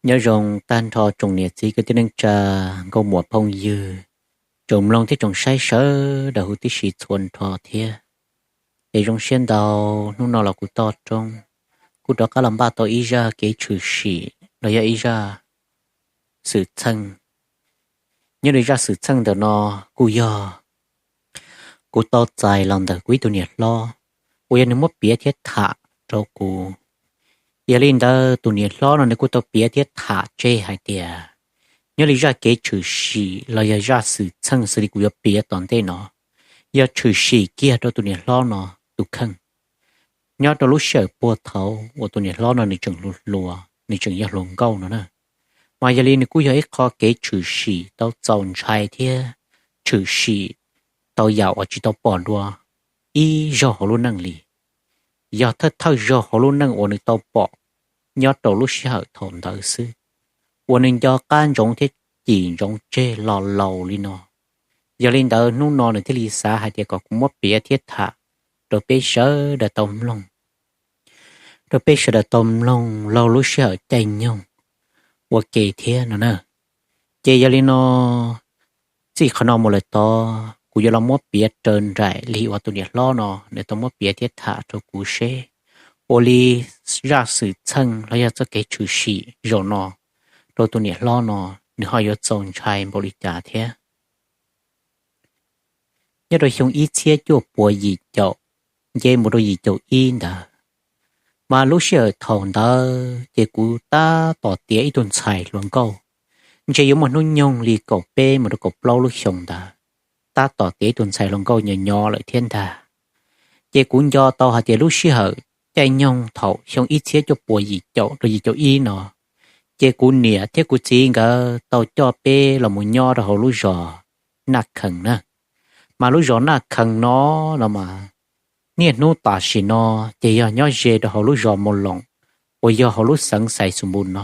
Nyob zoo tag nrho tsoom niam txiv kwv tij neej tsa, nkauj muam phooj ywg, tsoom mloog thiab tsoom saib sawv daws huv tib si txhua nrho thiab. Es zoo siab ntau, hnub no los kuv toj roob kuj rov qab los npaj tau ib zaj kev tshwm sim los yog ib zaj xwm txheej. Nyob li zaj xwm txheej ntawm no kuj yog kuv tau txais los ntawm kuv ib tug niam hlob uas yog nws muab piav thiab tham rau kuv. Yog li ntawd tus niam hlob no nws kuj tau piav thiab tham tseg hais tias nyob li zaj kev tshwm sim los yog zaj xwm txheej xws li kuv yuav piav tom ntej no yog tshwm sim kiag rau tus niam hlob no tus kheej. Nyob rau lub sij hawm puag thaum uas tus niam hlob no nws tseem hluas hluas, nws tseem yog hluas nkauj no na, mas yog li nws kuj yog ib qho kev tshwm sim tau txaus ntshai thiab tshwm sim tau yam uas tsis tau pom dua ib zaug hauv lub neej li. Yog thawj thawj zaug hauv lub neej uas nws tau pom nyob rau lub sij hawm thaum ntawd xwb, uas nws nco qab ntsoov thiab cim ntsoov tseg los laus li no. Yog li ntawd hnub no nws thiaj li xav hais tias kom kuv muab piav thiab tham rau peb sawv daws tau mloog, rau peb sawv daws tau mloog laug lub sij hawm caij nyoog ua ke thiab no na. Ces yog li no, txij qhov no mus lawm tod kuv yuav los muab piav raws nraim li uas tus niam hlob no nws tau muab piav thiab tham rau kuv seb ua li zaj xwm txheej los yog txoj kev tshwm sim zaum no rau tus niam hlob no nws ho yuav txaus ntshai npaum li cas thiab. Nyob rau xyoo ib txhiab cuaj puas yim caum nce mus rau yim caum ib ntawd, mas lub sij hawm thaum ntawd ces kuv tab tom tiav ib tug ntxhais hluas nkauj, ntshe yuav muaj hnub nyoog li kaum peb mus rau kaum plaub lub xyoo ntawd, tab tom tiav ib tug ntxhais hluas nkauj nyo nyo lawm thiab ntag. Ces kuv nco tau hais tias lub sij hawm caij nyoog thaum xyoo ib txhiab cuaj puas yim caum rau yim caum ib no, ces kuv niam thiab kuv txiv nkawd tau coj peb los mus nyob rau hauv lub zos Naj Khees na. Mas lub zos Naj Khees no los mas niaj hnub tam sim no ces yog nyob ze rau hauv lub zos Moo Loos uas yog hauv lub xeev Xais Xus Npus no.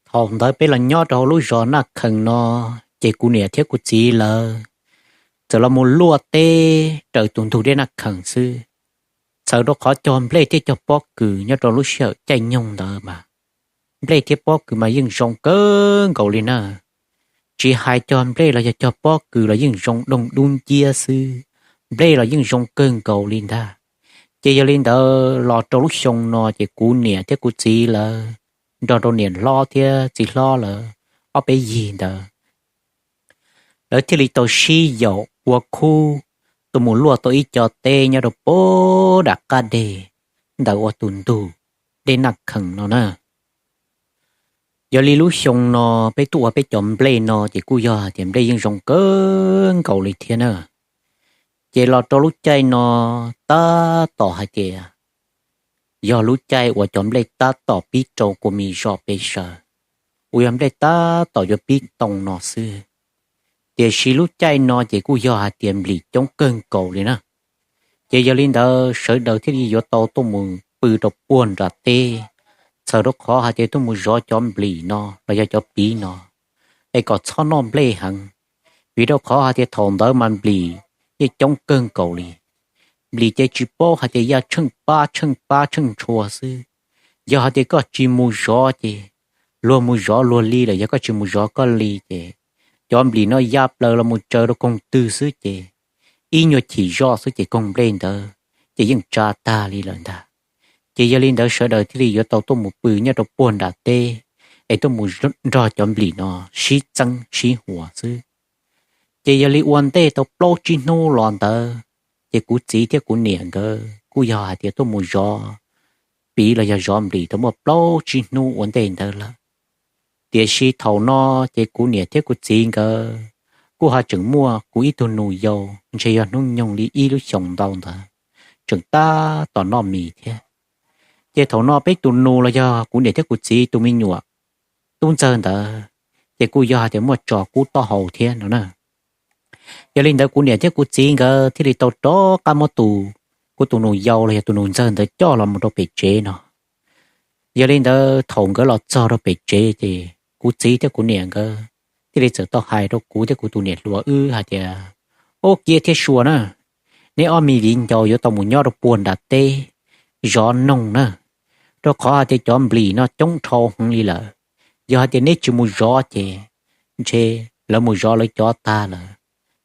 Thaum ntawd peb los nyob rau hauv lub zos Naj Khees no, ces kuv niam thiab kuv txiv lawv txawm los mus luaj teb raws tus ntug dej Naj Khees xwb. Txhawm rau qhov cog nplej thiab cog pob kws nyob rau lub sij hawm caij nyoog ntawd mas nplej thiab pob kws mas yeej zoo kawg nkaus li na. Tsis hais cog nplej los yog cog pob kws los yeej zoo dooj dub nciab xwb, nplej los yeej zoo kawg nkaus li ntag. Ces yog li ntawd los rau lub xyoo no ces kuv niam thiab kuv txiv lawv nrog rau niam hlob thiab txiv hlob lawv ob peb yig ntawd, lawv thiaj li tau sib yaum ua khub tuaj mus luaj tau ib co teb nyob rau puag nram qab deg ntawm ua tus ntug dej Naj Khees no na. Yog li lub xyoo no peb tuaj ua peb cov nplej no ces kuj yog hais tias nplej yeej zoo kawg nkaus li thiab na. Ces los rau lub caij no tab tom hais tias yog lub caij uas cov nplej tab tom pib rau kua mis zos peb sawv, uas yog nplej tab tom yuav pib too no xwb. Tiam sis lub caij no ces kuj yog hais tias nplis coob kawg nkaus li na. Ces yog li ntawd sawv daws thiaj li yuav tau tuaj mus pw rau puag nram teb, txhawm rau qhov hais tias tuaj mus zov cov nplis no los yog cov piv no, es kom txhob noj nplej heev, vim rau qhov hais tias thaum ntawd mas nplis yeej coob kawg nkaus li. Nplis ces tsis paub hais tias ya tsheej pab tsheej pab tsheej ntshua xwb. Yog hais tias koj tsis mus zov ces luag mus zov luag li lawm, yog koj tsis mus zov koj li ces cov nplis no ya plaws los mus tsaws rau koog twg xwb ces ib nyuag chim zoj xwb ces koog nplej ntawd ces yeej tsa tag li lawm ntag. Ces yog li ntawd sawv daws thiaj li yuav tau tuaj mus pw nyob rau puag nram teb, es tuaj mus nrog cov nplis no sib txeeb sib huas xwb. Ces yog li ua ntej tau plaub tsib hnub los ntawd, ces kuv txiv thiab kuv niam nkawd kuj yog hais tias tuaj mus zov piv los yog zov nplis tau muaj plaub tsib hnub ua ntej ntawd lawm. Tiam sis thaum no ces kuv niam thiab kuv txiv nkawd kuj ho tseem muaj kuv ib tug nus yau ntshe yog hnub nyoog li ib lub xyoos ntau ntawd, tseem tab tom noj mis thiab. Ces thaum no peb tus nus los yog kuv niam thiab kuv txiv tus me nyuam tub ntxawg ntawd, ces kuj yog hais tias muaj tso kub taub hau thiab no na. Yog li ntawd kuv niam thiab kuv txiv nkawd thiaj li tau rov qab muab tus, kuv tus nus yau los yog tus nus ntxawg ntawd coj los mus rau pem tsev no. Yog li ntawd thaum nkawd los txog rau pem tsev ces kuv txiv thiab kuv niam nkawd thiaj li txawm tau hais rau kuv thiab kuv tus niam hluas wb hais tias, Ub, Kiab thiab Sua na, neb ob me viv ncaus yuav tau mus nyob rau puag nram teb zov noog na. rau qhov hais tias cov nplim no coob dhau heev li lawm. Yog hais tias neb tsis mus zov ces ntshe lawv mus zov lawv cov tag lawm,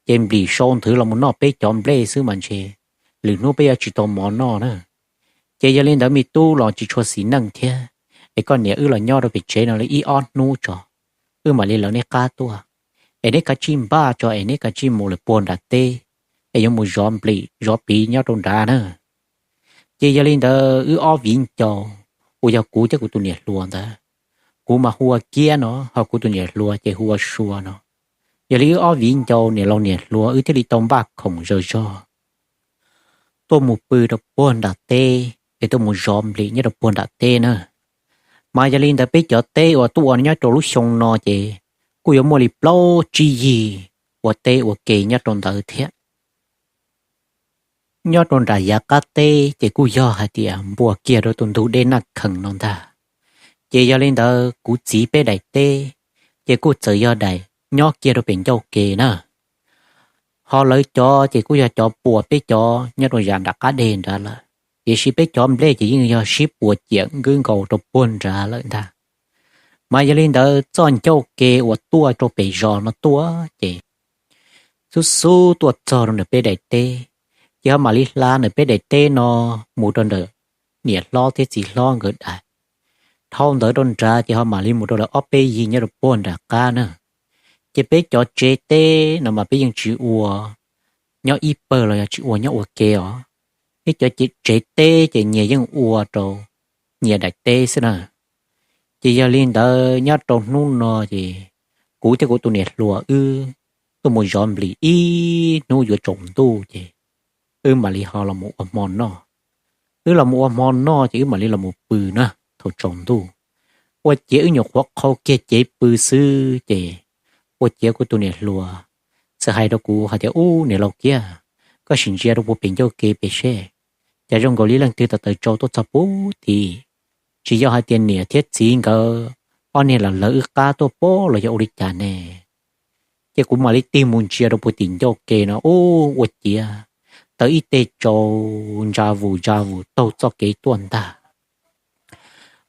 ces nplim sau nthwv los mus noj peb cov nplej xwb mas ntshe lwm hnub peb yuav tsis tau mov noj na. Ces yog li ntawd me tub los tsis tshua xis neej thiab, es koj niam wb los nyob rau pem tsev no li ib ob hnub tso, wb mam li lawv neb qab tuaj, es neb kav tsij npaj tso es neb kav tsij mus lawm puag nram teb, es yuav mus zov nplim zov piv nyob rau nrad na. Ces yog li ntawd wb ob viv ncaus, uas yog kuv thiab kuv tus niam hluas ntawd, kuv mas hu ua Kiab no, ho kuv tus niam hluas ces hu ua Sua no. Yog li wb ob viv ncaus niam laus niam hluas wb thiaj li tau npaj khoom zog zog tuaj mus pw rau puag nram teb, es tuaj mus zov nplim nyob rau puag nram teb na. Mas yog li ntawd peb cov teb uas tuaj ua nyob rau lub xyoo no ces kuj yuav muaj li plaub tsib yig ua teb ua ke nyob rau ntawd thiab. Nyob rau nram yav qab teb ces kuj yog hais tias npuas kiag rau tus ntug dej Naj Khees no ntag. Ces yog li ntawd kuv txiv peb daim teb ces kuj txawm yog daim nyob kiag rau pem ncauj ke na. Ho lawv cov ces kuj yog cov puas peb cov nyob rau yav nram qab deg nrad lawm, tiam sis peb cov nplej ces yeej yog sib puas ciam nkwb nkaus rau puag nrad lawm ntag. Mas yog li ntawd txoj ncauj ke uas tuaj rau pem zos no tuaj ces xub xub tuaj txog rau ntawm peb daim teb, ces ho mam li hla ntawm peb daim teb no mus rau ntawm niam hlob thiab txiv hlob nkawd daim. Dhau ntawd rau nrad ces ho mam li mus rau lawv ob peb yig nyob rau puag nram qab na. Ces peb cov tsev teb no mas peb yeej tsis ua nyob ib pawg los yog tsis ua nyob ua ke os. Peb cov tsev teb ces nyias yeej ua rau nyias daim teb xwb na. Ces yog li ntawd nyob rau hnub no ces kuv thiab kuv tus niam hluas wb tuaj mus zov nplis ib hnub yuav tsaus ntuj ces wb mam li ho los ua hmo noj. Wb los ua hmo noj ces wb mam li los mus pw na. Thaum tsaus ntuj ua ciav wb nyuam qhuav qhau kiag cev pw xwb ces ua ciav kuv tus niam hluas txawm hais rau kuv hais tias, Ub, niam laus Kiab, koj sim ntsia rau puag pem ncauj kev pem seb, cas zoo nkaus li leej twg tawm taws tsau tuaj txog puag tim. Tsis yog hais tias niam thiab txiv nkawd ob niag los lawv wb qab tuaj pob los yog ua li cas ne? Ces kuv mam li tig mus ntsia rau puag tim ncauj kev no, ub, ua ciav tawm ib teg tsau ntsa vus ntsa vus taug txoj kev tuaj ntag.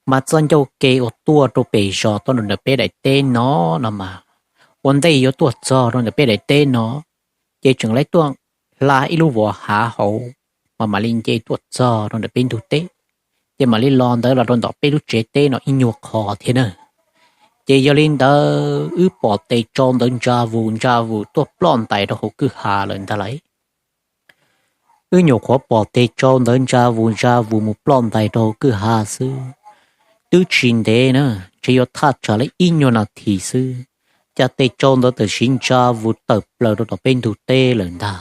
Mas txoj ncauj kev uas tuaj rau pem zos tuaj rau ntawm peb daim teb no no mas, ua ntej yuav tuaj txog rau ntawm peb daim teb no ces tseem lawv tuaj hla ib lub vos hav hauv, mas mam li nce tuaj txog rau ntawm peb ntug teb, ces mam li los ntawd los rau ntawm peb lub tsev teb no ib nyuag qho thiab na. Ces yog li ntawd wb pom tes tsau ntawd ntsa vus ntsa vus tuaj ploj ntais rau hauv kwj ha lawm ntag lauj. Wb nyuam qhuav pom tes tsau ntawd ntsa vus ntsa vus mus ploj ntais rau hauv kwj ha xwb, twb tsis ntev na, ntshe yuav thaj tsam li ib nyuag nas this xwb, cas tes tsau ntawd tam sim ntsa vus tawm plaws rau tom peb ntug teb lawm ntag.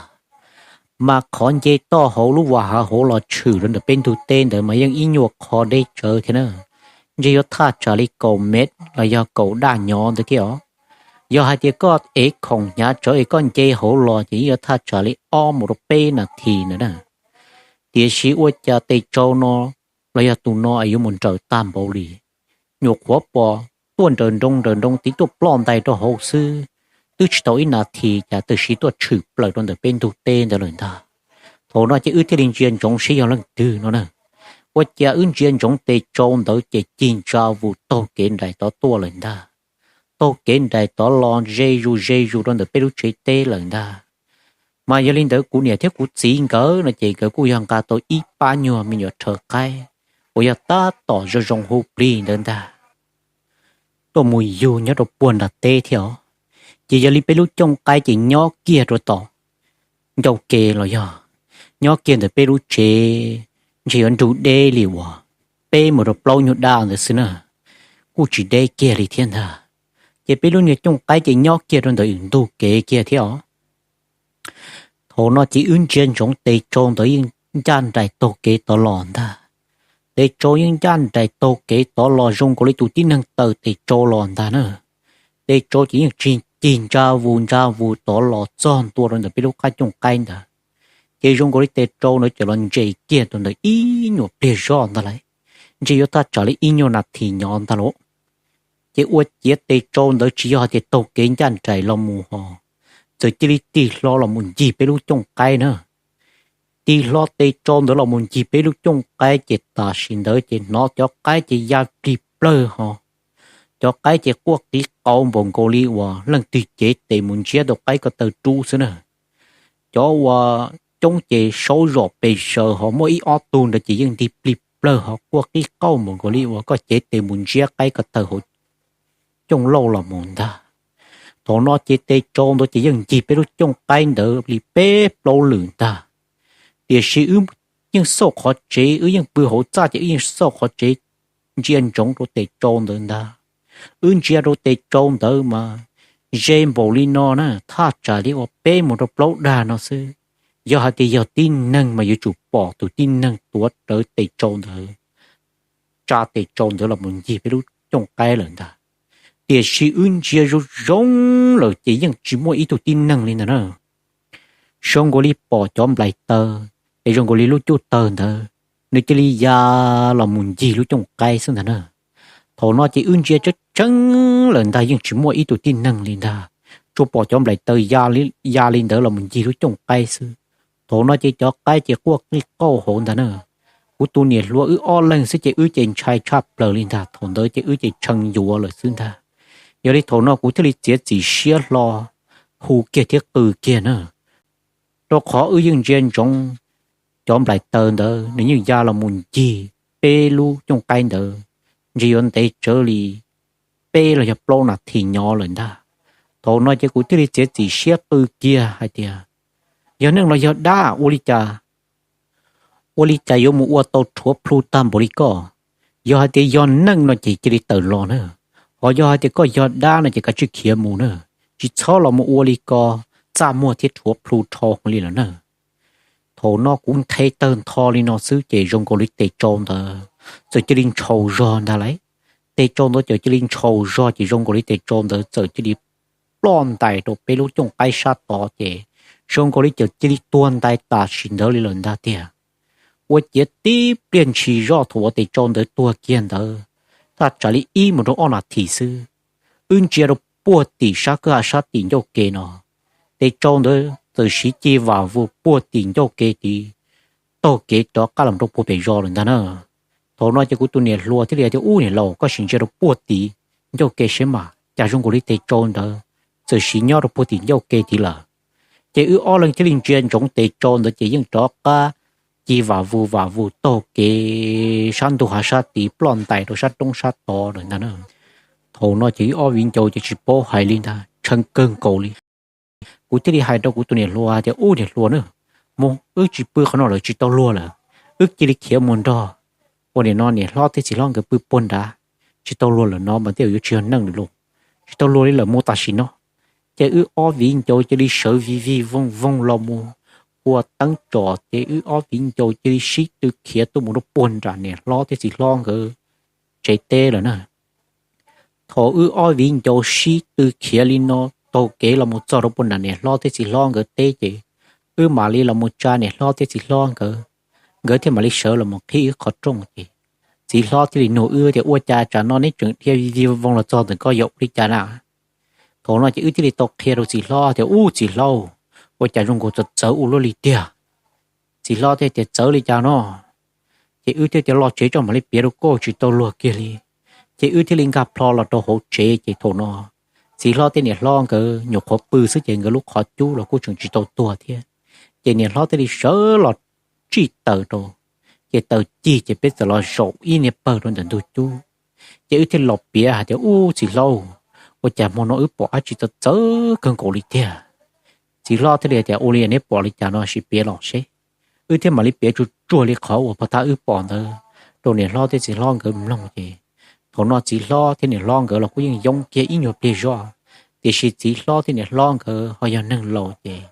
Mas qhov nce toj hauv lub vos hav hauv los tshwm rau ntawm peb ntug teb ntawd mas yeej ib nyuag qho deb tsawv thiab na, ntshe yuav thaj tsam li kaum mev los yog kaum daj nyov ntawd thiab os. Yog hais tias koj ev khoom hnyav tsawv es koj nce hauv los ces yeej yuav thaj tsam li ob mus rau peb nas this ntawd na. Tiam sis ua cas tes tsau no los yog tus no es yuav mus nrawm tag npaum li, nyuam qhuav pom tuaj nrawm nroo nrawm nroo tiv tuaj ploj ntais rau hauv xwb, twb tsis tau ib nas this cas tam sim tuaj tshwm plaws rau ntawm peb ntug teb ntawd lawm ntag. Thaum no ces wb thiaj li ntsia ntsoov seb yog leej twg no na. Ua cas wb ntsia ntsoov tes tsau ntawd ces cig ntsa vus taug kev nraim tod tuaj lawm ntag. Taug kev nraim tod los ze zus ze zus rau ntawm peb lub tsev teb lawm ntag. Mas yog li ntawd kuv niam thiab kuv txiv nkawd no ces nkawd kuj yog nqa tau ib pab nyuag me nyuam rhawv qaib uas yog tab tom zoo zoo hu plig ntawd ntag, tuaj mus yug nyob rau puag nram teb thiab os. Ces yog li peb lub cooj qaib ces nyob kiag rau tom ncauj ke los yog nyob kiag ntawm peb lub tsev, ntshe yuav nrug deb li uas peb mus rau plaub nyuag daj ntawd xwb na, kuj tsis deb kiag li thiab ntag. Ces peb lub niag cooj qaib ces nyob kiag rau ntawm ntug kev kiag thiab os. Thaum no ces wb ntsia ntsoov tes tsau ntawd yeej ncaj nraim taug kev tod los ntag. Tes tsau yeej ncaj nraim taug kev tod los zoo nkaus li tus tib neeg taw tes tsau los ntag na. Tes tsau ces yeej tsis cig ntsa vus ntsa vus tod los txog ntua rau ntawm peb lub qab cooj qaib ntawd. Ces zoo nkaus li tes tsau ntawd ces los ntses kiag rau ntawm ib nyuag pliag zoj ntag lauj, ntshe yuav thaj tsam li ib nyuag nas this nyov ntag lauj. Ces ua ciav tes tsau ntawd tsis yog hais tias taug kev ncaj nraim los mus ho, txawm cia li tig hlo los mus ncig peb lub cooj qaib na. tig hlo tes tsau ntawd los mus ncig peb lub cooj qaib ces tam sim ntawd ces hnov cov qaib ces ya plig plawg ho, cov qaib ces quaj qiv qau npaum nkaus li uas leej twg cev tes mus ntsiab tau qaib ko taw rub xwb na. Cov uas coob ces saub zom pes zaws ho muaj ib ob tug ntawd ces yeej nti plig plawg ho quaj qib qauj npaum nkaus li uas koj cev tes mus ntsiab qaib ko taw hauv cooj lauj los mus ntag. Thaum no ces tes tsau ntawd ces yeej ncig peb lub cooj qaib ntawd li peb plaub lwm ntag. Tiam sis wb yeej xauj qhov tsev, wb yeej pw hauv txaj ces wb yeej xauj qhov tsev ntsia ntsoov rau tes tsau ntawd ntag. Wb ntsia rau tes tsau ntawd mas ze npaum li no na, thaj tsam li uas peb mus rau plaub dag no xwb. Yog hais tias yog tib neeg mas yuav tsum pom tus tib neeg tuav rawv tes tsau ntawd, tsa tes tsau ntawd los mus ncig peb lub cooj qaib lawm ntag. Tiam sis wb ntsia zoo zoo lawm ces yeej tsis muaj ib tug tib neeg li ntag na. Zoo nkaus li pom cov nplaim taws, es zoo nkaus li lub cuj taws ntawd, nws cia li ya los mus ncig lub cooj qaib xwb ntag na. Thaum no ces wb ntsia tseeb tseeb lawm ntag yeej tsis muaj ib tug tib neeg li ntag, tsuas pom cov nplaim taws ya li ntawd los mus ncig lub cooj qaib xwb. Thaum no ces cov qaib ces quaj qij qauj hauv ntag na. Kuv tus niam hluas wb ob leeg xwb ces wb ces ntshai tshaj plaws li ntag, thaum ntawd ces wb ces tshee yuav lawm xwb ntag. Yog li thaum no kuv thiaj li txiav txim siab hlo hu kiag thiab qw kiag na, rau qhov wb yeej ntsia ntsoov cov nplaim taws ntawd nws yeej ya los mus ncig peb lub cooj qaib ntawd, ntshe yuav ntev tsawv li peb los yog plaub nas this nyob lawm ntag. Thaum no ces kuv thiaj li txiav txim siab qw kiag hais tias, yog neeg los yog dab ua li cas, ua li cas yuav mus ua tau rhuav plhu tag npaum li koj? Yog hais tias yog neeg no ces cia li tawm los na, ho yog hais tias koj yog dab no ces kav tsij khiav mus na, tsis txhob los mus ua li ko, txaj muag thiab rhuav plhu dhau li lawm na. Thaum no kuv nthe tawg ntho li no xwb ces zoo nkaus li tes tsau ntawd txawm cia li ntshaus zog ntag lauj. Tes tsau ntawd txawm cia li ntshaus zog ces zoo nkaus li tes tsau ntawd txawm cia li ploj ntais rau peb lub cooj qaib sab tod ces zoo nkaus li txawm cia li tuag ntais tam sim ntawd li lawm ntag tiag. Ua ciav tib pliag ntshis zoj thaum uas tes tsau ntawd tuag kiag ntawd, thaj tsam li ib mus rau ob nas this xwb, wb ntsia rau puag tim sab kwj ha sab tim ncauj ke no, tes tsau ntawd txawm siv ci vam vus puag tim ncauj ke tid, taug kev rov qab los rau puag pem zos lawm ntag na. Thaum no ces kuv tus niam hluas thiaj li hais tias, ub niam laus, koj sim ntsia rau puag tim ncauj ke seb mas cas zoo nkaus li tes tsau ntawd txawm siv nyob rau puag tim ncauj ke tid lawm. Ces wb ob leeg thiaj li ntsia ntsoov tes tsau ntawd ces yeej rov qab ci vam vus vam vus taug kev sab ntug hav sab tid ploj ntais rau sab roob sab tod lawm ntag na. Thaum no ces wb ob viv ncaus ces tsis paub hais li ntag, tshee kawg nkaus li. Kuv thiaj li hais rau kuv tus niam hluas tias, ub niam hluas na, mus wb tsis pw qhov no lawm tsis tau luag lawm, wb cia li khiav mus nrog ua nim no niam hlob thiab txiv hlob nkawd pw puag nrad, tsis tau luag lawm no mas tej zaum yuav tsis yog neeg lawm lauj, tsis tau luag li lawm mus tam sim no. Ces wb ob viv ncaus cia li sawv vij vij vooj vooj los mus ua teeb tsom ces wb ob viv ncaus cia li sib tw khiav tuaj mus rau puag nram niam hlob thiab txiv hlob nkawd tsev teb lawm na. Thaum wb ob viv ncaus sib tw khiav li no taug kev los mus txog rau puag nram niam hlob thiab txiv hlob nkawd teb ces wb mam li los mus tsa niam hlob thiab txiv hlob nkawd, nkawd thiaj mam li sawv los mus qhib wb qhov rooj ces txiv hlob thiaj li nug wb tias, ua cas tsam no neb tseem dhia vij vij vooj los txog ntawm ko yog ua li cas na? Thaum no ces wb thiaj li tau qhia rau txiv hlob tias, ub txiv hlob, ua cas zoo nkaus txawv txawv ua luaj li tiag. Txiv hlob thiaj tias, txawv li cas no? Ces wb thiaj tias, los tsev tso mam li piav rau koj, tsis tau luag kiag li. Ces wb thiaj li nkag plho los rau hauv tsev ces thaum no txiv hlob thiab niam hlob nkawd nyuam qhuav pw xwb ces nkawd lub qhov cub los kuj tseem tsis tau tuag thiab. Ces niam hlob thiaj li sawv los tsij taws rau, ces taws cig ces peb txawm los zaum ib niag pawg rau ntawm ntug cub. Ces wb thiaj los piav hais tias, ub txiv hlob, ua cas hmo no wb pom dab tsi txawv txawv kawg nkaus li tiag. Txiv hlob thiaj li tias, ua li neb pom li cas no sim piav los seb. Wb thiaj mam li piav tsuag tsuag li qhov uas pog thab wb pom ntawd rau niam hlob thiab txiv hlob nkawd mloog ces thaum no txiv hlob thiab niam hlob nkawd los kuj yeej yoob kiag ib nyuag pliag zoj, tiam sis txiv hlob thiab niam hlob nkawd ho yog neeg laus ces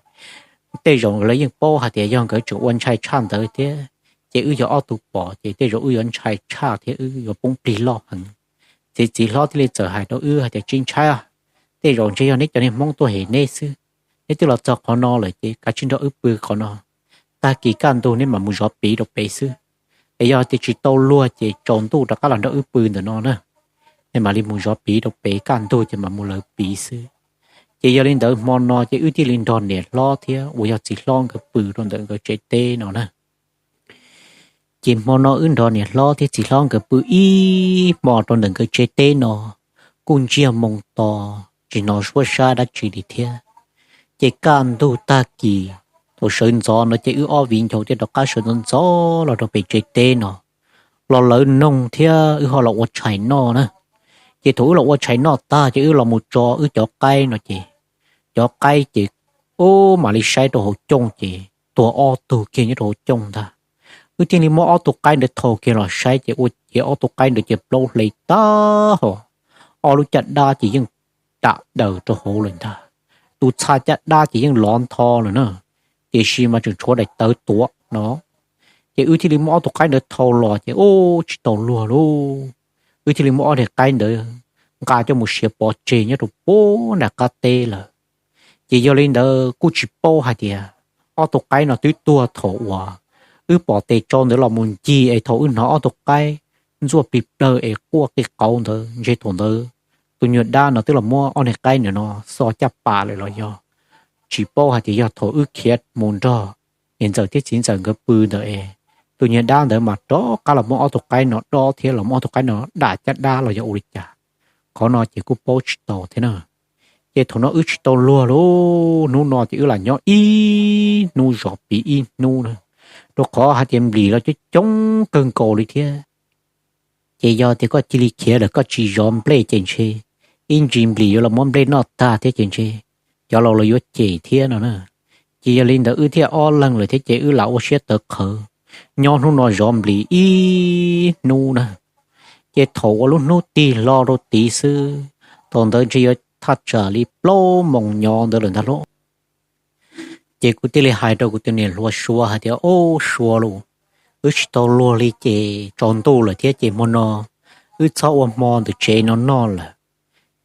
tej zaum lawv yeej paub hais tias yog nkawd tseem ua ntshai tshaj ntawd thiab, ces wb yog ob tug pom ces tej zaum wb yuav ntshai tshaj thiab wb yuav poob plig loj heev. Ces txiv hlob thiaj li txawm hais rau wb hais tias, tsis ntshai, tej zaum ntshe yog neb cov niag hmoob tuaj hem neb xwb. Neb twb los txog qhov no lawm ces kav tsij nrog wb pw qhov no, tag kis kaj ntug neb mam mus zov piv rau pem xwb. Es yog tias tsis tau luag ces tsaus ntuj rov qab los nrog wb pw ntawm no na, neb mam li mus zov piv rau pem, kaj ntug ces mam mus lawv piv xwb. Ces yog li ntawd hmo no ces wb thiaj li nrog niam hlob thiab uas yog txiv hlob nkawd pw rau ntawm nkawd tsev teb no na. Ces hmo no wb nrog niam hlob thiab txiv hlob nkawd pw ib hmo rau ntawm nkawd tsev teb no, kuj ntsiag moo to, tsis hnov suab sab dab tsi li thiab. Ces kaj ntug tag kis, thaum sawv ntxov no ces wb ob viv ncaus thiaj rov qab sawv ntxov ntxov los rau pem tsev teb no, los lawv noog thiab wb ho los ua tshais noj na. Ces thaum wb los ua tshais noj tag ces wb los mus tso wb cov qaib no ces, cov qaib ces ub mam li saib rau hauv cooj ces tuag ob tug kiag nyob rau hauv cooj ntag. Wb thiaj li muab ob tug qaib ntawd thau kiag los saib ces ua ciav ob tug qaib ntawd ces plaub hle tag hos, ob lub caj dab ces yeej dam daws rau hauv lawm ntag. Tus txha caj dab ces yeej lov ntho lawm na, tiam sis mas tseem tshuav daim tawv tuav no. Ces wb thiaj li muab ob tug qaib ntawd thau los ces ub tsis tau luag lauj. Wb thiaj li muab ob daim qaib ntawd nqa coj mus siav pov tseg nyob rau puag nram qab teb lawm. Ces yog li ntawd kuj tsis paub hais tias ob tug qaib no twb tuag thaum uas wb pom tes tsau ntawd los mus ncig es thaum wb hnov ob tug qaib ntxuaj plig plawg es quaj qi qauv ntawd ntshe thaum ntawd tus nyuag dab no twb los muab ob niag qaib ntawd no xo caj pas lawm los yog, tsis paub hais tias yog thaum wb khiav mus nrog niam ntxawm thiab txiv ntxawm nkawd pw ntawd es tus nyuag dab ntawd mas rov qab los muab ob tug qaib no dob thiab los muab ob tug qaib no dam caj dab los yog ua li cas. Qhov no ces kuj paub tsis tau thiab na. Ces thaum no wb tsis tau luag lauj, hnub no ces wb lam nyob ib hnub zov piv ib hnub na, rau qhov hais tias nplis los coob coob kawg nkaus li thiab. Ces yog tias koj cia li khiav lawm koj tsis zov nplej ces ntshe ib ntsis nplis yuav los muab nplej noj tag thiab ces ntshe cov laus los yuav cem thiab no na. Ces yog li ntawd wb thiaj ob leeg lawm thiab ces wb lam ua siab tawv qhawv nyob hnub no zov nplis ib hnub na. Ces thaum uas lub hnub tig hlo rau tid xwb, thaum ntawd ntshe yuav thaj tsam li plaub moos nyob ntawd lawm ntag lauj. Ces kuv thiaj li hais rau kuv tus niam hluas Suav hais tias, Au Suav lauj, wb tsis tau luag li ces tsaus ntuj lawm thiab ces hmo no wb txhob ua hmo ntawm tsev no noj lawm,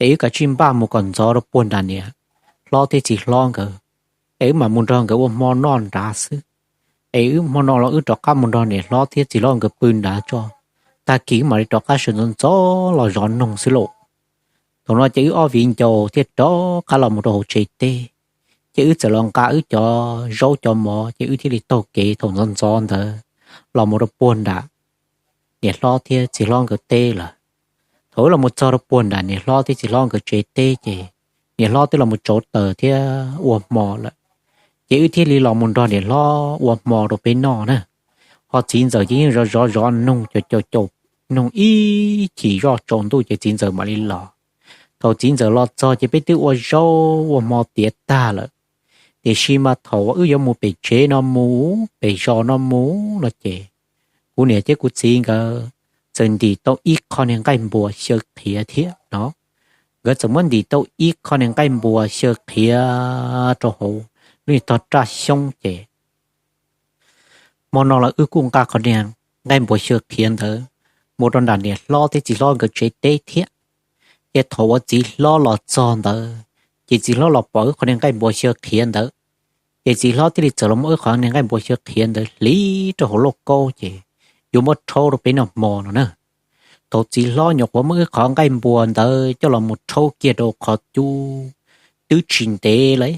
es wb kav tsij npaj mus kom ntxov rau puag nram niam hlob thiab txiv hlob nkawd, es wb mam mus nrog nkawd ua hmo noj nrad xwb. Es wb hmo no los wb rov qab mus nrog niam hlob thiab txiv hlob nkawd pw nrad tso, tag kis wb mam li rov qab sawv ntxov ntxov los zov noog xwb lauj. Thaum no ces wb ob viv ncaus thiaj rov qab los mus rau hauv tsev teb. Ces wb txawm los nqa wb cov zaub cov mov ces wb thiaj li taug kev thaum ntxov ntxov ntawd los mus rau puag nram niam hlob thiab txiv hlob nkawd teb lawm. Thaum wb los mus txog rau puag nram niam hlob thiab txiv hlob nkawd tsev teb ces niam hlob twb los mus tsau taws thiab ua hmo lawm. Ces wb thiaj li los mus nrog niam hlob ua hmo rau peb noj na. Ho txiv ntxawm ces yeej zov zov zov noog caum caum caum noog ib chim zoj tsaus ntuj ces txiv ntxawm mam li los. Thaum txiv ntxawm los txog ces peb twb ua zaub ua hmo tiav tag lawm. Tiam sis mas thaum uas wb yuav mus pem tsev no mus, pem zos no mus no ces kuv niam thiab kuv txiv nkawd txawm ntim tau ib qho niag nqaij npua xyaw qhiav thiab no. Nkawd txawm muab ntim tau ib qho niag nqaij npua xyaw qhiav rau hauv lub niag tog raj xyoob ces hmo no los wb kuj nqa qhov niag nqaij npua xyaw qhiav ntawd mus rau nram niam hlob thiab txiv hlob nkawd tsev teb thiab. Ces thaum uas txiv hlob los txog ntawd, ces txiv hlob los pom wb qhov niag nqaij npua xyaw qhiav ntawd, ces txiv hlob thiaj li txawm los muab wb qhov niag nqaij npua xyaw qhiav ntawd hliv rau hauv lauj kaub ces yuav muab rhaub rau peb noj hmo no na. Thaum txiv hlob nyuam qhuav muab wb qhov nqaij npua ntawd coj los mus rhaub kiag rau qhov cub, twb tsis ntev li,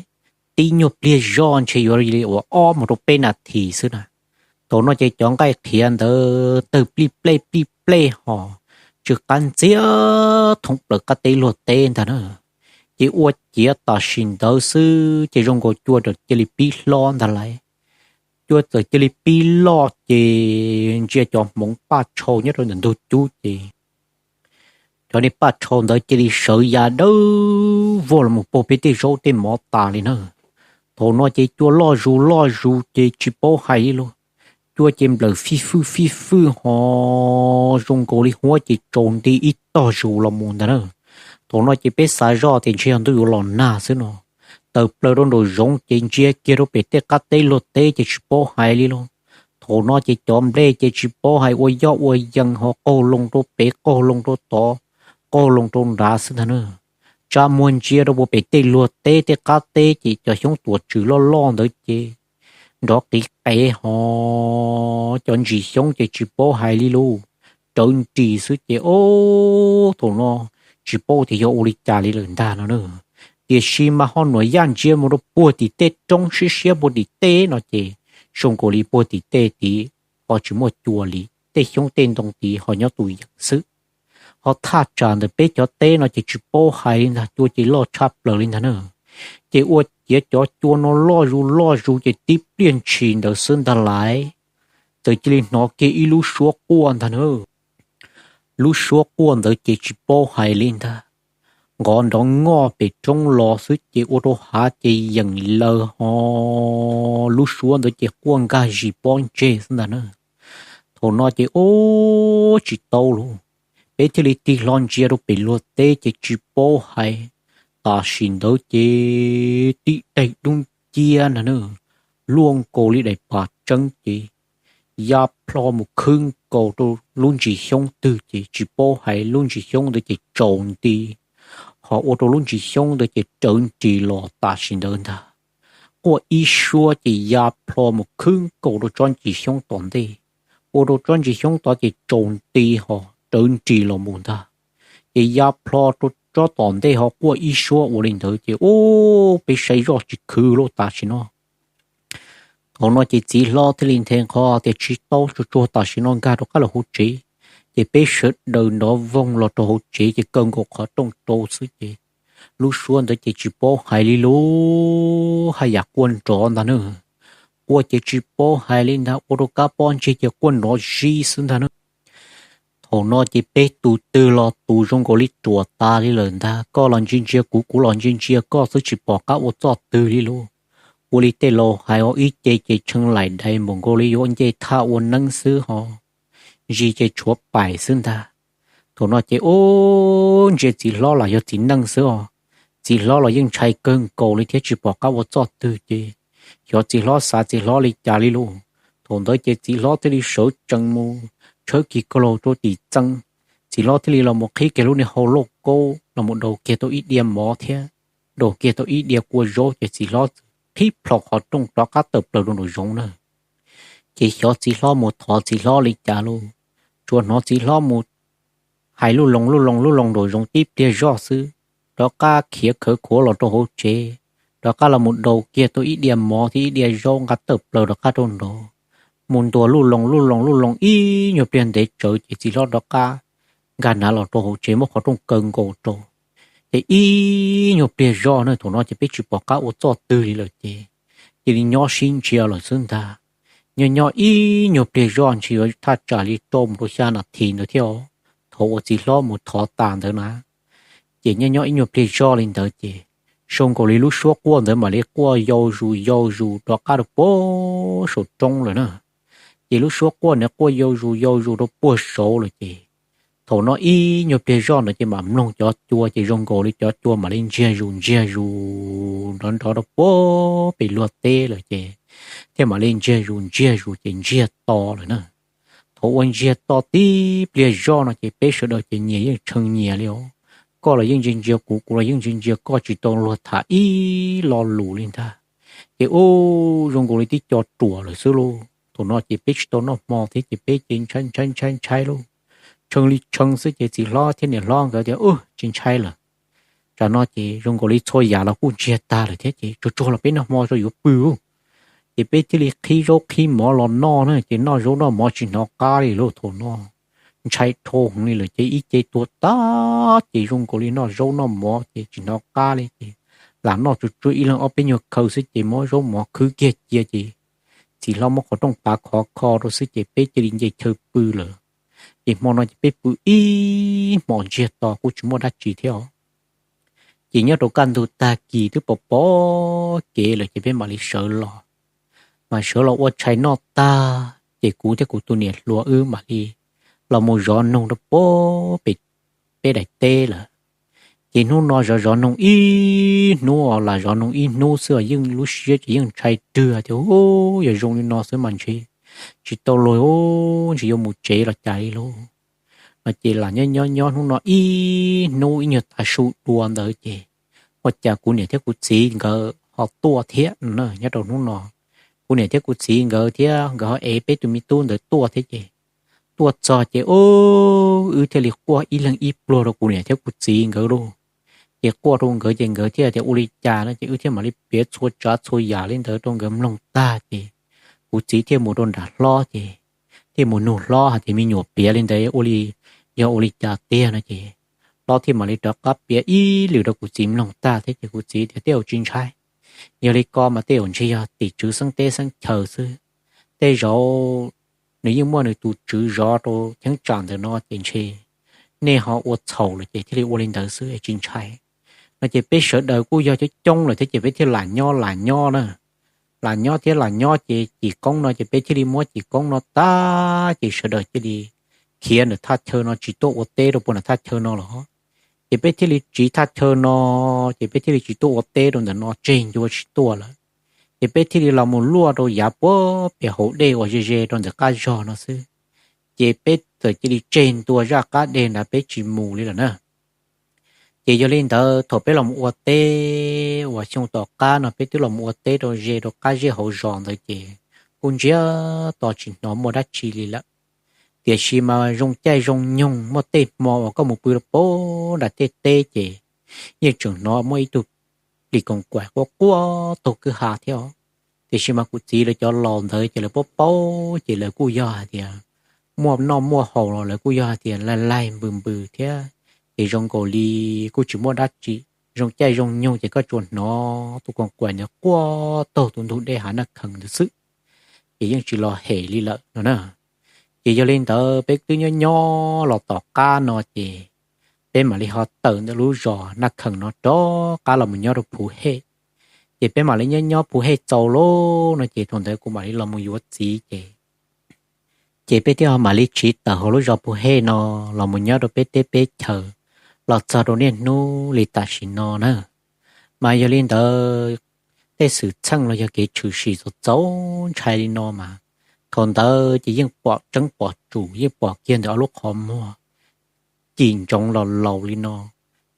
tib nyuag pliag zoj ntshe yuav li uas ob mus rau peb nas this xwb na. Thaum no ces cov nqaij qhiav ntawd tawg plij plej plij plej hos tsw qab ntxiag thoob plaws qab teb luag teb ntag na. Ces ua ciav tam sim ntawd xwb ces zoo nkaus cua txawm cia li pib hlob ntag lauj. Cua txawm cia li pib loj ces ntsia cov hmoov paj tshau nyob rau ntawm ntug cub ces cov niag paj tshau ntawd cia li sawv ya dawb vog los mus puag peb tej zaub tej mov tas li na. Thaum no ces cua loj zus loj zus ces tsis paub hais li lauj. Cua ces nplawm fij fwj fij fwj hos zoo nkaus li huab ces tsaus nti ib tog zus los mus ntag na. Thaum no ces peb xav zoj tias ntshe yog ntuj yuav los nag xwb no. Tawm plaws rau nraum zoov ces ntsia kiag rau pem tej qab teb luag teb ces tsis paub hais li lauj. Thaum no ces cov nplej ces tsis paub hais ua yoj ua yees ho qaug loo rau pem qaug loo rau tod, qaug loo rau nrad xwb ntag na. Tsa muag ntsia rau puag pem tej luag teb tej qab teb ces cov xyoob tuam tswm loj loj ntawd ces nrov qiv qev hos cov ntsis xyoob ces tsis paub hais li lauj. Rawv nris xwb ces ob thaum no tsis paub tias yog ua li cas li lawm ntag no na. Tiam sis mas ho nuam yaj ntsia mus rau puag tim tej roob siab siab puag tim tej no ces zoo nkaus li puag tim tej tid ho tsis muaj cua li, tej xyoob tej ntoo tid ho nyob tus yees xwb. Ho thaj tsam ntawm peb cov teb no ces tsis paub hais li ntag, cua ces loj tshaj plaws li ntag na. Ces ua ciav cov cua no loj zus loj zus ces tib pliag ntshis ntawd xwb ntag lais, txawm cia li hnov kiag ib lub suab quaj ntag na. Lub suab quaj ntawd ces tsis paub hais li ntag, nqov nrov ngoj pem roob los xwb ces ua rau hav ces yeem laws ho lub suab ntawd ces quaj nkag zis pob ntseg xwb ntag na. Thaum no ces ub tsis tau lauj, peb thiaj li tig hlo ntsia rau pem luag teb ces tsis paub hais, tam sim ntawd ces tib daim dub nciab ntag na, luaj nkaus li daim pam tseeb ces ya plho mus khwb nkaus rau lub ntsis xyoob twg ces tsis paub hais, lub ntsis xyoob ntawd ces tsaus nti, ho ua rau lub ntsis xyoob ntawd ces rawv nris los tam sim ntawd ntag. Quaj ib suab ces ya plho mus khwb nkaus rau tsob ntsis xyoob tom ntej, ua rau tsob ntsis xyoob tod ces tsaus nti ho rawv nris los mus ntag. Ces ya plho rau tsob tom ntej ho quaj ib suab ua li ntawd ces ub peb saib zoj tsis khwv lauj tam sim no. Thaum no ces txiv hlob thiaj li nthe nqho tias tsis tau, tsuag tsuag tam sim no nkag rov qab los hauv tsev. Ces peb sawv daws nrov voog los rau hauv tsev ces kaw nkaus qhov rooj rau xwb ces lub suab ntawd ces tsis paub hais li lauj, haj yam quaj nrov ntag na. Quaj ces tsis paub hais li ntag, ua rau kab pob ntseg ces quaj nrov zib xwb ntag na. Thaum no ces peb tus twg los tus zoo nkaus li ruam tas li lawm ntag, koj los ntsia ntsia kuv, kuv los ntsia ntsia koj xwb tsis pom qab ua txoj twg li lauj. Ua li tej laus hais os, ib ce ces tshee laim dais npaum nkaus li yuav nce thaj ua neeb xwb ho zis ces tshuav pais xwb ntag. Thaum no ces ub ntsia txiv hlob los yog txiv neej xwb os, txiv hlob los yeej ntshai kawg nkaus li thiab tsis pom qab ua txoj twg ces xyov txiv hlob xav txiv hlob li cas li lauj. Thaum ntawd ces txiv hlob thiaj li sawv tsees mus tshawb kiag koj laug rau tim txee. Txiv hlob thiaj li los mus qhib kiag lub niag hau lauj kaub los mus daus kiag tau ib diav mov thiab daus kiag tau ib diav kua zaub ces txiv hlob qhib plho qhov rooj rov qab tawm plaws rau nraum zoov na. Ces xyov txiv hlob mus thov txiv hlob li cas lauj, tsuas hnov txiv hlob mus hais lub loo lub loo lub loo nraum zoov tib pliag zoj xwb, rov qab khiav khawv khuav los rau hauv tsev, rov qab los mus daus kiag tau ib diav mov thiab ib diav zaub nqa tawm plaws rov qab rau nraud, mus ntuas lub loo lub loo lub loo ib nyuag pliag ntev tsawv ces txiv hlob rov qab nkag nav los rau hauv tsev muab qhov rooj kaw nkaus rau. Ces ib nyuag pliag zoj na, thaum no ces peb tsis pom qab ua txoj twg li lawm ces cia li nyob sib ntsia lawm xwb ntag. Nyob nyob ib nyuag pliag zoj ntshe yuav thaj tsam li rau mus rau xya nas this ntawd thiab os, thaum uas txiv hlob mus thov tas ntawd na. Ces nyob nyob ib nyuag pliag zoj li ntawd ces zoo nkaus li lub suab quaj ntawd mam li quaj yau zus yau zus rov qab rau puag saum roob lawm na. Ces lub suab quaj ntawd quaj yau zus yau zus rau puag saud lawm ces thaum no ib nyuag pliag zoj ntawd ces mam mloog cov cua ces zoo nkaus li cov cua mam li ntsiag zus ntsiag zus nrov nrov rau puag pem luag teb lawm ces thiaj mam li ntsiag zus ntsiag zus ces ntsiag to lawm na. Thaum ua ntsiag to tib pliag zoj no ces peb sawv daws ces nyias yeej tshee nyias li os. Koj los yeej ntsia ntsia kuv, kuv los yeej ntsia ntsia koj, tsis tau luag tham ib lo lus li ntag. Ces ub zoo nkaus li tib co ruam lawm xwb lauj. Thaum no ces peb tsis tau noj hmo thiab ces peb ces ntshai ntshai ntshai ntshai lauj. Tshee li tshee xwb ces txiv hlob thiab niam hlob nkawd tias, Ub, tsis ntshai lawm. Tsam no ces zoo nkaus li txhua yam los kuj ntsiag tag lawm thiab ces tsuag tsuag los peb noj hmo tso yuav pw. Ces peb thiaj li qhib zaub qhib mov los noj na, ces noj zaub noj mov tsis hnov qab li lauj. Thaum no ntshai dhau heev li lawm ces ib ce tuag tag ces zoo nkaus li noj zaub noj mov ces tsis hnov qab li ces lam noj tsuag tsuag ib leeg ob peb nyuag khaw xwb ces muab zaub mov khwb kiag cia ces txiv hlob muab qhov rooj pav khov kho rau xwb ces peb cia li nce chaw pw lawm. Ces hmo no ces peb pw ib hmos ntsiag to kuj tsis muaj dab tsi thiab os. Ces nyob rau kaj ntug tag kis twb pom pom kev lawm ces peb mam li sawv los, mam sawv los ua tshais noj tag ces kuv thiab kuv tus niam hluas wb mam li los mus zov noog rau puag pem peb daim teb lawm. Ces hnub no zov zov noog ib hnub, lam zov noog ib hnub xwb yeej lub siab ces yeej ntshai rwg tias, Ub, yog zoo li no xwb mas ntshe tsis tau luag, ntshe yuav mus tsev los cas li lauj. No ces lam nyob nyob nyob hnub no ib hnub ib nyuag tav su dua ntawd ces ua cas kuv niam thiab kuv txiv nkawd ho tuaj thiab no na. Nyob rau hnub no kuv niam thiab kuv txiv nkawd thiab nkawd ho ev peb tus me tub ntawd tuaj thiab ces tuaj txog ces ub, wb thiaj li quaj ib leeg ib pluag rau kuv niam thiab kuv txiv nkawd lauj. Ces quaj rau nkawd ces nkawd thiaj tias ua li cas no ces wb thiaj mam li piav txhua tsav txhua yam li ntawd rau nkawd mloog tag ces kuv txiv thiaj mus rau nram hlob ces thiaj mus nug hlob hais tias me nyuam piav li ntawd ua li, yog ua li cas tiag no ces hlob thiaj mam li rov qab piav ib lwm rau kuv txiv mloog tag thiab ces kuv txiv tias tej zaum tsis ntshai, yog li ko mas tej zaum ntshe yog tim tswv xeeb teb xeeb chaw xwb. Tej zaum nws yeej muaj nws tus tswv zov rau cheeb tsam ntawm no ces ntshe nej ho ua txhaum lawm ces thiaj li ua li ntawd xwb es tsis ntshai no ces peb sawv daws kuj yog coob coob lawm thiab ces peb thiaj lam nyob lam nyob na. Lam nyob thiab lam nyob ces cim koob no ces peb thiaj li muab cim koob no tag ces sawv daws cia li khiav ntawm thaj chaw no tsis tuaj ua teb rau puag nram thaj chaw no los ces peb thiaj li tsiv thaj chaw no ces peb thiaj li tsis tuaj ua teb rau ntawm no tseg ncua tsis tuaj lawm. Ces peb thiaj li los mus luaj rau yav puag pem hauv dej uas ze ze rau ntawm qab zog no xwb. Ces peb txawm cia li tseg ntua zaj qab deg ntawd peb tsis mus li lawm na. Ces yog li ntawd thaum peb los ua teb uas xyoo tom qab no peb twb los ua teb rau ze rau qab zej hauv zos ntawd ces kuj ntsiag to tsis hnov muaj dab tsi li lawm. Tiam sis mas zoo caij zoo nyoog muaj tej hmo uas koj mus pw rau puag nram tej teb ces yeej tseem hnov muaj ib tug plis koos kaim quaj quaj taug kwj ha thiab. Tiam sis mas kuv txiv lawv cov laus ntawd ces lawv paub paub ces lawv kuj yog hais tias muaj noj muaj haus los lawv kuj yog hais tias laig laig npws npws thiab, ces zoo nkaus li kuj tsis muaj dab tsi. Zoo caij zoo nyoog ces koj tsuas hnov tus koos kaim ntawd quaj taug tus ntug dej hav Naj Khees ntawd xwb, ces yeej tsis los hem li lawm no na. Ces yog li ntawd peb twb nyob nyob los tom qab no ces peb mam li ho tawm ntawm lub zos Naj Khees no rov qab los mus nyob rau Phuv Hej. Ces peb mam li nyob nyob Phuv Hej txaus lawm no ces thaum ntawd kuv mam li los mus yuav txiv ces ces peb thiaj ho mam li tsiv tawm hauv lub zos Phuv Hej no los mus nyob rau peb teb peb chaws los txog rau niaj hnub li tam sim no na. Mas yog li ntawd tej xwm txheej los yog kev tshwm sim txaus txaus ntshai li no mas thaum ntawd ces yeej pom tseeb pom tsum yeej pom kiag ntawm ob lub qhov muag cim ntsoov los laus li no.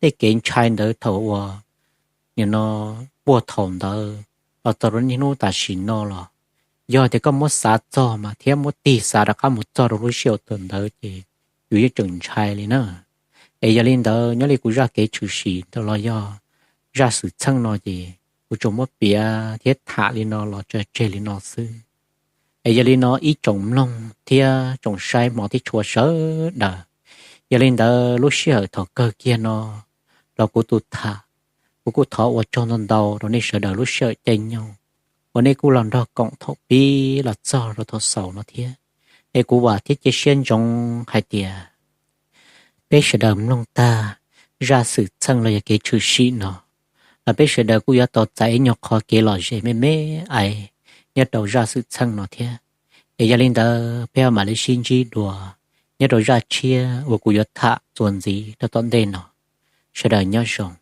Tej kev ntshai ntawd thaum uas nim no puag thaum ntawd los txog rau niaj hnub tam sim no los yog tias koj muab xav txog mas thiab muab tig xav rov qab mus txog rau lub sij hawm thaum ntawd ces yus yeej tseem ntshai li na. Es yog li ntawd nyob li kuv zaj kev tshwm sim los yog zaj xwm txheej no ces kuv tsuas muab piav thiab tham li no los tso tseg li no xwb. Es yog li no ib tsoom mloog thiab tsoom saib hmov thiab tshua sawv daws, yog li ntawd lub sij hawm thaum kawg kiag no los kuv tus tham, kuv kuj thov ua tsaug ntau ntau rau nej sawv daws lub sij hawm caij nyoog uas nej kuj los nrog koom thaum pib los txog rau thaum xaus no thiab. Es kuv vam thiab cia siab ntsoov hais tias peb sawv daws mloog tag zaj xwm txheej los yog kev tshwm sim no los peb sawv daws kuj yuav tau txais ib nyuag qho kev lom zem me me ais nyob rau zaj xwm txheej no thiab. Es yog li ntawd peb ho mam li sib ntsib dua nyob rau zaj tshiab uas kuv yuav tham txuas ntxiv rau tom ntej no. Sawv daws nyob zoo.